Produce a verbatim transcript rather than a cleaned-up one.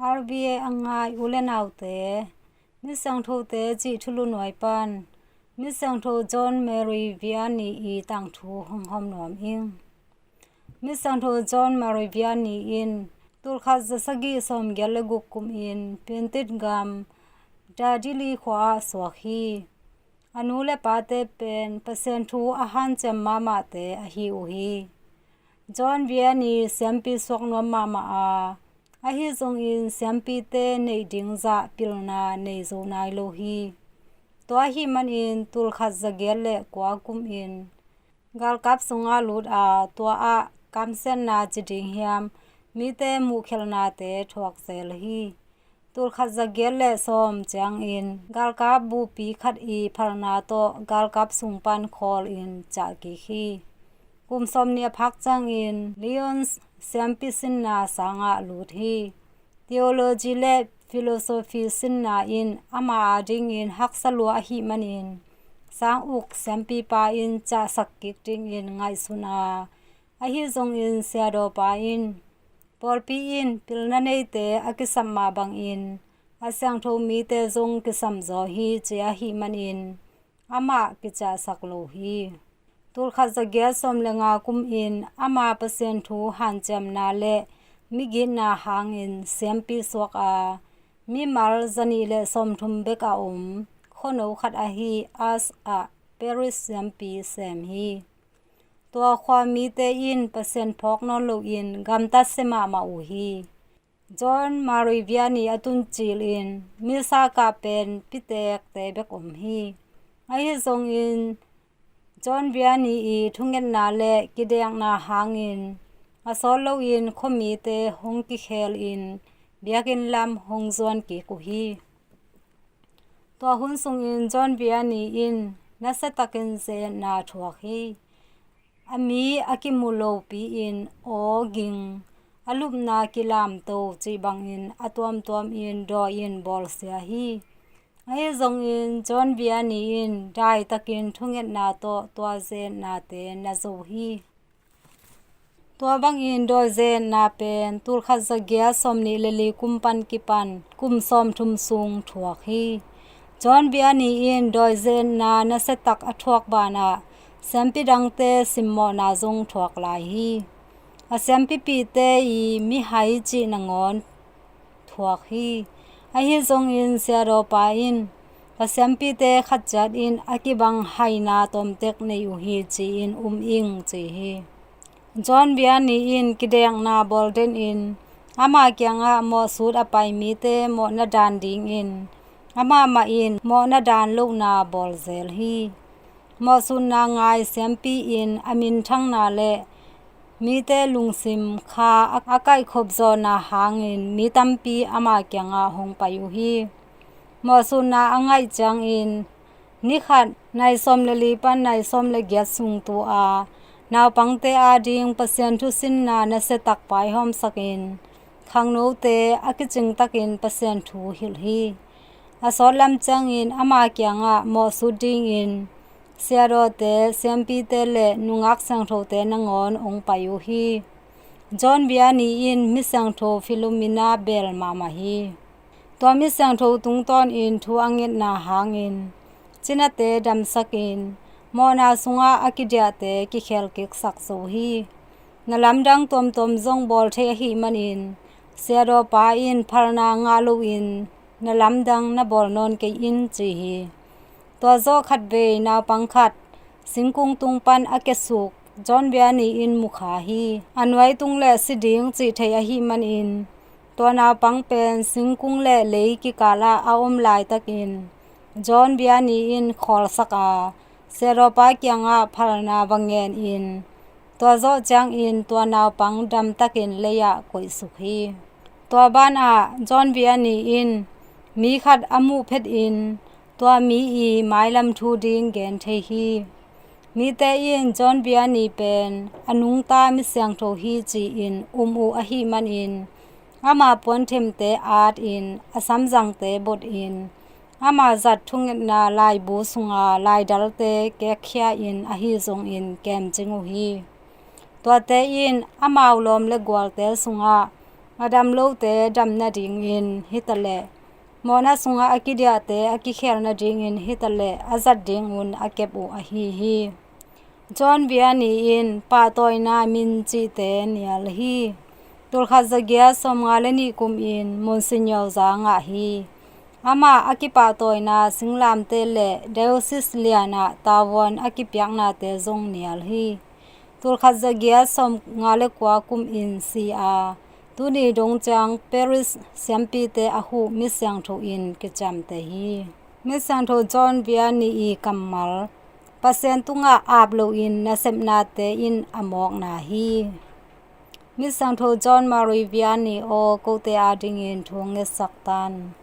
R V A a ngai u le naute, Misiangthote cih thulu nuai pan Misiangtho John Mary Vianney i tangthu hong hawm nuam ing. Misiangtho John Mary Vianney in tulkhat zasagih sawmgiat le guk kumin Piantit gam Dadili khua ah suak hi. A nu le pate pen Pasian thu a hanciam mahmahte ahi uh hi. John Vianney siampi suak nuam mahmah a, ahi zongin siampite neih ding zah pilna nei zo nai lo hi. Tua ahih manin tulkhat zagiat le kua kumin galkap sungah lut a, tua ah kamsiatna ci ding hiam, mite muhkhelhnate thuak zel hi. Tulkhat zagiat le sawm ciangin galkap buhpi khat i phalna tawh galkap sung pan khawlin ciah kik hi. Kum sawmnih a phak ciangin Lyons siampi sinna sangah lut hi. Theology le philosophy sinna in ama adingin haksa lua ahih manin sang uk siampipa in ciahsak kik dingin ngaihsun a, ahi zongin siadawpa in pawlpi in pilna neite a kisam mah bangin a siangtho mite zong kisam zaw hi ci ahih manin amah kiciahsak lo hi. Tulkhat zagiat sawm le nga kumin ama Pasian thu hanciamna le migitna hangin siampi suak a, mimal zanih le sawmthum bek a om khuano khat ahi Ars ah Parish siampi sem hi. Tua khua mite in Pasian phawk nawn loin gamtat sia mahmah uh hi. John Mary Vianney a tun cilin misa kah pen pitekte bek om hi. Ahi zongin John Vianney i thungetna le kidekna hangin a sawt loin khuamite hong kikhelin biakinn lam hong zuan kik uh hi. Tua hun sungin John Vianney in nasiatakin ze-etna thuak hi. A mi a kimu lopi-in aw ging, a lupna kilamto cih bangin a tuamtuamin dawi-in bawlsia hi. Ahi zongin John Vianney in daitakin thungetna tawh tua ze-etnate na zo hi. Tua bangin dawi ze-etna pen tulkhat zagiat sawmnih le li kum pan kipan kum sawmthum sung thuak hi. John Vianney in dawi ze-etna nasiatak a thuak banah siampi dangte simmawhna zong thuak lai hi. A siampipihte i mihai cih nangawn thuak hi. Ahi zongin siadawpa in ka siampite khat ciat in a kibang haina tomtek nei uh hi ci-in um ing ci hi. John Vianney in kidekna bawl denin ama kiangah mawhsut a pai mite mawhna dan dingin amah mah in mawhna dan lohna bawl zel hi. Mawhsutna ngai siampi in a minthangna le mite lungsim kha a, a kaihkhop zawhna hangin mi tampi ama kiangah hong pai uh hi. Mawhsutna a ngaih ciangin ni khat nai sawm le li pan nai sawm le giat sung tu a naupangte ading Pasian thusinna nasiatak paihawmsakin khangnote a kicingtakin Pasian thu hilh hi. A sawtlam ciangin ama kiangah mawhsut dingin siadawte, siampite le nungak siangthote nangawn hong pai uh hi. John Vianney in mi siangtho Philomena bel mahmah hi. Tua mi siangtho tungtawnin thu a ngetna hangin cinate damsakin mawhna sungah a kidiahte kikhelkiksak zo hi. Na lamdang tuamtuam zong bawl thei ahih manin siadawpa in phalna ngah loin na lamdang na bawl nawn kei in ci hi. Tua zawh khatvei naupang khat singkung tung pan a kiasuk John Vianney in mukha hi. A nuai tung le si ding cih thei ahih manin tua naupang pen singkung le lei kikalah a om laitakin John Vianney in khawlsak a siadawpa kiangah phalna va ngenin tua zawh ciangin tua naupang damtakin lei-ah koihsuk hi. Tua banah John Vianney in mi khat a muh phetin tua mi i mailam thu ding gen thei hi. Mite in John Vianney pen a nungta mi siangtho hi ci-in um uh ahih manin ama puanthemte atin a samzangte botin ama zat thungetna laibu sunga laidalte kekkhia-in ahi zongin kemcing uh hi. Tuate in amau lawm le gualte sungah a dam lote dam nadingin hitaleh, mawhna sungah a kidiahte a kikhel nadingin hitaleh a zat dingun a kep uh ahi hi. John Vianney in pahtawina min cihte nial hi. Tulkhat zagiat sawmnga le nih kumin Monsignor za ngah hi. Amah a kipahtawina singlamteh le diocese lianah tavuan a kipiaknate zong nial hi. Tulkhat zagiat sawmnga le kua kumin si a, tuni dong ciang Paris siampite a huh misiangtho in kiciamteh hi. Misiangtho John Vianney i kammal, Pasian tungah ap loin nasepnate in a mawkna hi. Misiangtho John Marie Vianney aw, kote adingin thu ngetsak tan.